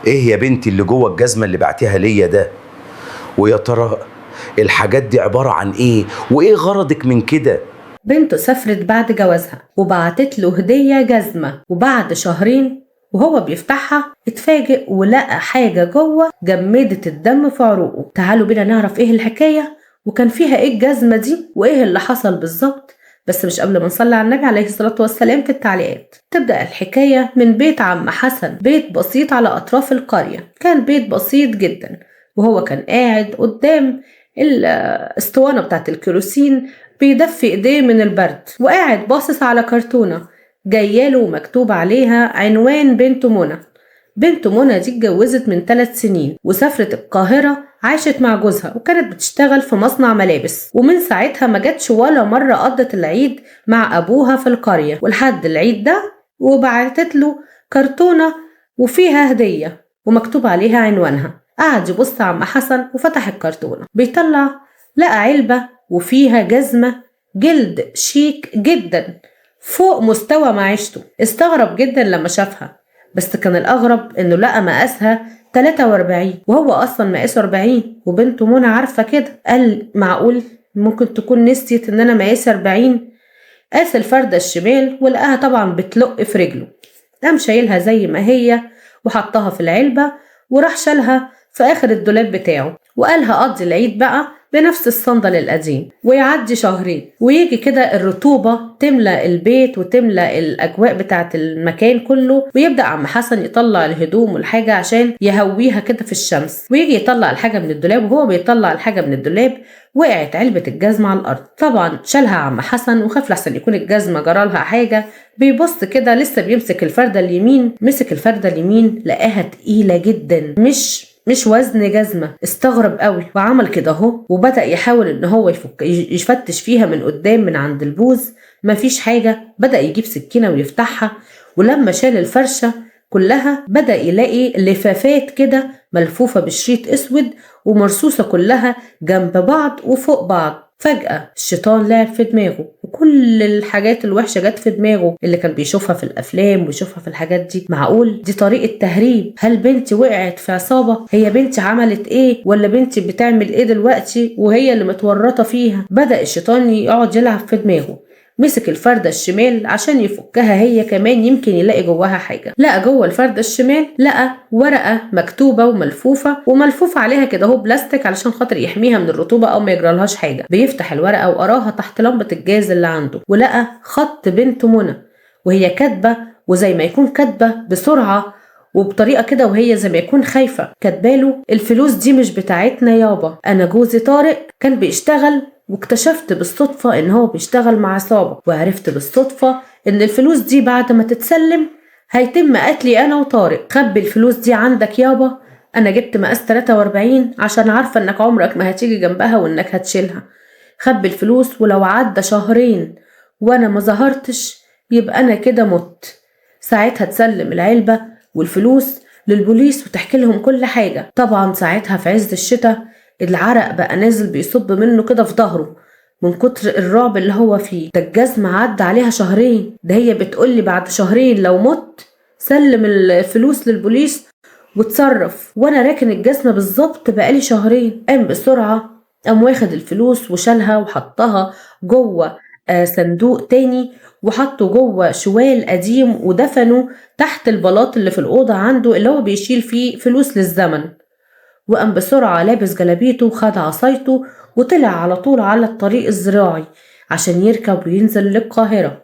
ايه يا بنتي اللي جوه الجزمة اللي بعتيها ليا ده؟ ويا ترى الحاجات دي عبارة عن ايه؟ وايه غرضك من كده؟ بنته سافرت بعد جوازها وبعتت له هدية جزمة، وبعد شهرين وهو بيفتحها اتفاجئ ولقى حاجة جوه جمدت الدم في عروقه. تعالوا بينا نعرف ايه الحكاية وكان فيها ايه الجزمة دي وايه اللي حصل بالظبط، بس مش قبل ما نصلي على النبي عليه الصلاة والسلام في التعليقات. تبدأ الحكاية من بيت عم حسن، بيت بسيط على أطراف القرية. كان بيت بسيط جدا، وهو كان قاعد قدام الاسطوانة بتاعت الكيروسين بيدفي ايديه من البرد، وقاعد باصص على كرتونة جاياله ومكتوب عليها عنوان بنته منى. بنته منى دي اتجوزت من 3 سنين وسافرت القاهرة، عاشت مع جوزها وكانت بتشتغل في مصنع ملابس، ومن ساعتها ما جاتش ولا مرة قضت العيد مع أبوها في القرية ولحد العيد ده. وبعتت له كرتونة وفيها هدية ومكتوب عليها عنوانها. قعد يبص عم حسن وفتح الكرتونة، بيطلع لقى علبة وفيها جزمة جلد شيك جدا فوق مستوى معيشته. استغرب جدا لما شافها، بس كان الأغرب إنه لقى مقاسها 43 وهو أصلا مقاسه 40، وبنته منى عارفة كده. قال معقول ممكن تكون نسيت إن أنا مقاسي 40؟ قاس الفردة الشمال ولقاها طبعا بتلق في رجله، قام شايلها زي ما هي وحطها في العلبة وراح شالها في آخر الدولاب بتاعه، وقالها قضي العيد بقى بنفس الصندل القديم. ويعدي شهرين ويجي كده الرطوبة تملى البيت وتملى الأجواء بتاعت المكان كله، ويبدأ عم حسن يطلع الهدوم والحاجة عشان يهويها كده في الشمس، ويجي يطلع الحاجة من الدولاب. وهو بيطلع الحاجة من الدولاب وقعت علبة الجزمة على الأرض. طبعا شالها عم حسن وخاف لحسن يكون الجزمة جرالها حاجة. بيبص كده لسه بيمسك الفردة اليمين، مسك الفردة اليمين لقاها تقيلة جدا، مش وزن جزمة. استغرب قوي وعمل كده اهو، وبدأ يحاول ان هو يفك يفتش فيها من قدام من عند البوز، مفيش حاجة. بدأ يجيب سكينة ويفتحها، ولما شال الفرشة كلها بدأ يلاقي لفافات كده ملفوفة بشريط اسود ومرصوصة كلها جنب بعض وفوق بعض. فجأة الشيطان لعب في دماغه وكل الحاجات الوحشة جت في دماغه اللي كان بيشوفها في الأفلام ويشوفها في الحاجات دي. معقول دي طريقة تهريب؟ هل بنتي وقعت في عصابة؟ هي بنتي عملت ايه؟ ولا بنتي بتعمل ايه دلوقتي وهي اللي متورطة فيها؟ بدأ الشيطان يقعد يلعب في دماغه. مسك الفردة الشمال عشان يفكها هي كمان، يمكن يلاقي جواها حاجة. لقى جوه الفردة الشمال لقى ورقة مكتوبة وملفوفة، وملفوفة عليها كده اهو بلاستيك علشان خاطر يحميها من الرطوبة او ما يجرالهاش حاجة. بيفتح الورقة وقراها تحت لمبة الجاز اللي عنده، ولقى خط بنت منى وهي كاتبة، وزي ما يكون كاتبة بسرعة وبطريقة كده وهي زي ما يكون خايفة. كاتباله الفلوس دي مش بتاعتنا يابا، انا جوزي طارق كان بيشتغل واكتشفت بالصدفة ان هو بيشتغل مع عصابة، وعرفت بالصدفة ان الفلوس دي بعد ما تتسلم هيتم قتلي انا وطارق. خبي الفلوس دي عندك يابا، انا جبت مقاس 43 عشان عارفة انك عمرك ما هتيجي جنبها وانك هتشيلها. خبي الفلوس، ولو عدى شهرين وانا ما ظهرتش يبقى انا كده مت. ساعتها تسلم العلبة والفلوس للبوليس وتحكي لهم كل حاجة. طبعا ساعتها في عز الشتاء العرق بقى نازل بيصب منه كده في ظهره من كتر الرعب اللي هو فيه. ده الجزمة عدى عليها شهرين، ده هي بتقولي بعد شهرين لو مت سلم الفلوس للبوليس وتصرف، وانا راكن الجزمة بالظبط بقالي شهرين. قام بسرعة قام واخد الفلوس وشالها وحطها جوه صندوق تاني، وحطه جوه شوال قديم ودفنه تحت البلاط اللي في الأوضة عنده اللي هو بيشيل فيه فلوس للزمن. وقام بسرعة لابس جلابيته وخد عصايته وطلع على طول على الطريق الزراعي عشان يركب وينزل للقاهرة.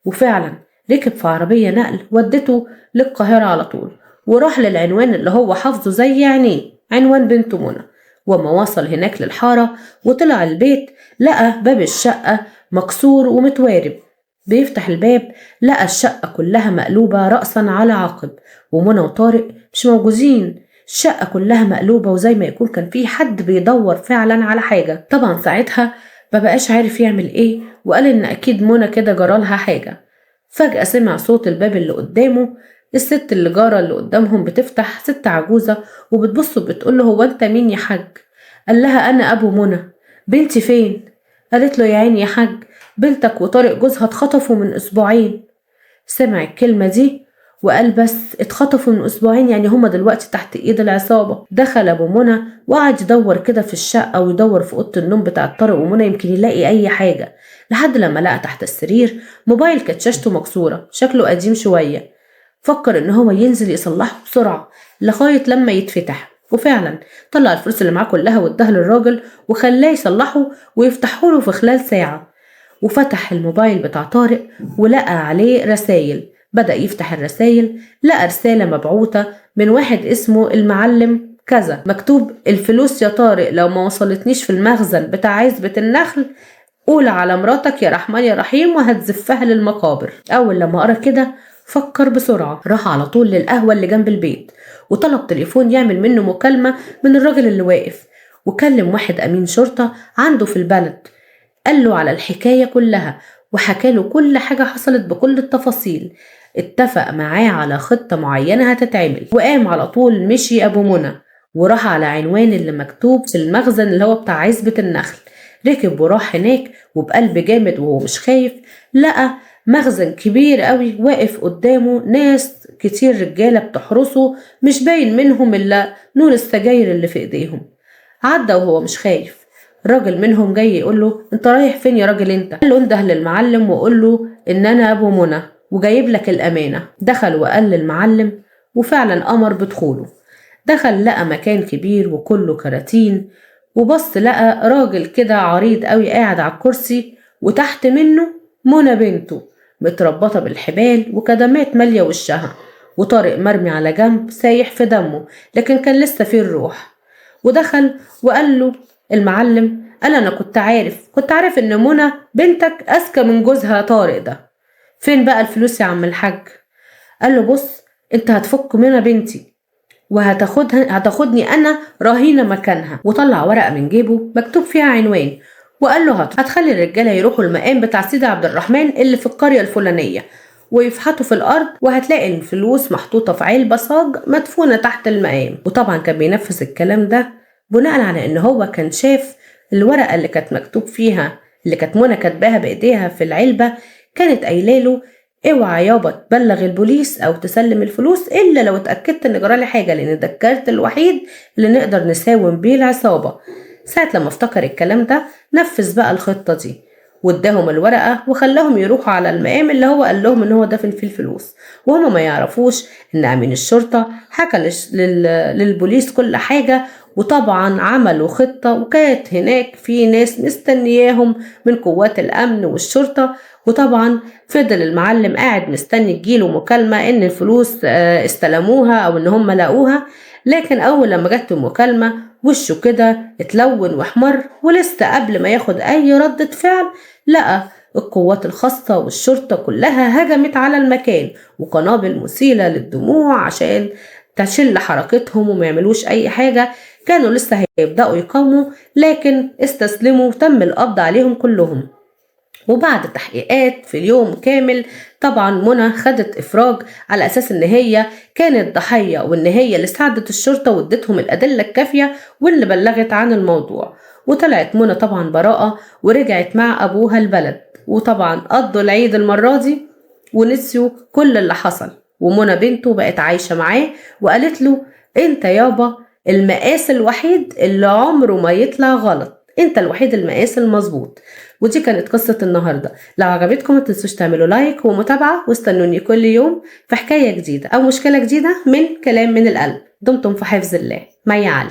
وفعلا ركب في عربية نقل ودته للقاهرة على طول، وراح للعنوان اللي هو حافظه زي عينيه، عنوان بنته منى. وما وصل هناك للحارة وطلع البيت لقى باب الشقة مكسور ومتوارب. بيفتح الباب لقى الشقة كلها مقلوبة رأسا على عقب، ومنى وطارق مش موجودين. الشقة كلها مقلوبة وزي ما يكون كان في حد بيدور فعلا على حاجة. طبعا ساعتها مبقاش عارف يعمل ايه، وقال ان اكيد منى كده جرالها حاجة. فجأة سمع صوت الباب اللي قدامه، الست اللي جارة اللي قدامهم بتفتح، ست عجوزة، وبتبص وبتقول له هو انت مين يا حاج؟ قال لها انا ابو منى، بنتي فين؟ قالت له يا عيني يا حاج، بنتك وطارق جوزها اتخطفوا من اسبوعين. سمع الكلمة دي وقال بس اتخطفوا من أسبوعين، يعني هما دلوقتي تحت إيد العصابة. دخل أبو منى وقعد يدور كده في الشقة ويدور في أوضة النوم بتاع طارق ومنى يمكن يلاقي أي حاجة، لحد لما لقى تحت السرير موبايل كانت شاشته مكسورة، شكله قديم شوية. فكر إن هو ينزل يصلحه بسرعة لغاية لما يتفتح، وفعلا طلع الفلوس اللي معاه كلها واداها للراجل وخلاه يصلحه ويفتحه له في خلال ساعة. وفتح الموبايل بتاع طارق ولقى عليه رسائل. بدأ يفتح الرسائل، لقى رسالة مبعوثة من واحد اسمه المعلم كذا، مكتوب الفلوس يا طارق لو ما وصلتنيش في المخزن بتاع عزبة النخل قول على مراتك يا رحمن يا رحيم وهتزفها للمقابر. أول لما قرأ كده فكر بسرعة، راح على طول للقهوة اللي جنب البيت وطلب تليفون يعمل منه مكالمة من الراجل اللي واقف، وكلم واحد أمين شرطة عنده في البلد، قال له على الحكاية كلها وحكى له كل حاجة حصلت بكل التفاصيل. اتفق معاه على خطة معينة هتتعمل، وقام على طول مشي أبو منى وراح على عنوان اللي مكتوب في المخزن اللي هو بتاع عزبة النخل. ركب وراح هناك وبقلب جامد وهو مش خايف، لقى مخزن كبير قوي واقف قدامه ناس كتير رجالة بتحرسه، مش باين منهم إلا نور السجاير اللي في ايديهم. عدى وهو مش خايف، راجل منهم جاي يقول له انت رايح فين يا راجل انت؟ قال له انده للمعلم وقول له ان انا ابو منى وجايب لك الامانه. دخل وقال للمعلم، وفعلا امر بدخوله. دخل لقى مكان كبير وكله كراتين، وبص لقى راجل كده عريض قوي قاعد على الكرسي، وتحت منه منى بنته متربطه بالحبال وكدمات ماليه وشها، وطارق مرمي على جنب سايح في دمه لكن كان لسه فيه الروح. ودخل وقال له المعلم، قال انا كنت عارف ان منى بنتك اذكى من جوزها طارق ده، فين بقى الفلوس يا عم الحاج؟ قال له بص انت هتفك منى بنتي وهتاخدها، هتاخدني انا رهينه مكانها. وطلع ورقه من جيبه مكتوب فيها عنوان، وقال له هتخلي الرجاله يروحوا المقام بتاع سيدي عبد الرحمن اللي في القريه الفلانيه ويفحطوا في الارض، وهتلاقي الفلوس محطوطه في علبه صاج مدفونه تحت المقام. وطبعا كان بينفذ الكلام ده بناء على ان هو كان شاف الورقه اللي كانت مكتوب فيها، اللي كانت منى كاتباها بايديها في العلبه، كانت قايله له اوعى يابا تبلغ البوليس او تسلم الفلوس الا لو اتاكدت ان جرالي حاجه، لان ده الكارت الوحيد اللي نقدر نساوم بيه العصابه. ساعه لما افتكر الكلام ده نفذ بقى الخطه دي، واداهم الورقه وخلاهم يروحوا على المقام اللي هو قال لهم ان هو دفن فيه الفلوس، وهما ما يعرفوش ان امين الشرطه حكى للبوليس كل حاجه. وطبعا عملوا خطة، وكانت هناك في ناس مستنياهم من قوات الأمن والشرطة. وطبعا فضل المعلم قاعد مستني تجيله مكالمة إن الفلوس استلموها أو إن هم لقوها، لكن أول لما جت المكالمة وشه كده اتلون واحمر، ولسه قبل ما ياخد أي ردة فعل لقى القوات الخاصة والشرطة كلها هجمت على المكان، وقنابل مسيلة للدموع عشان تشل حركتهم وما يعملوش أي حاجة. كانوا لسه هيبدأوا يقاوموا لكن استسلموا وتم القبض عليهم كلهم. وبعد تحقيقات في اليوم كامل طبعا منى خدت إفراج على أساس إن هي كانت ضحية، وإن هي اللي ساعدت الشرطة وادتهم الأدلة الكافية واللي بلغت عن الموضوع. وطلعت منى طبعا براءة ورجعت مع أبوها البلد، وطبعا قضوا العيد المرة دي ونسيوا كل اللي حصل. ومنى بنته بقت عايشة معاه وقالت له انت يابا المقاس الوحيد اللي عمره ما يطلع غلط، انت الوحيد المقاس المظبوط. ودي كانت قصة النهاردة. لو عجبتكم ما تنسوش تعملوا لايك ومتابعة، واستنوني كل يوم في حكاية جديدة او مشكلة جديدة من كلام من القلب. دمتم في حفظ الله. مي علي.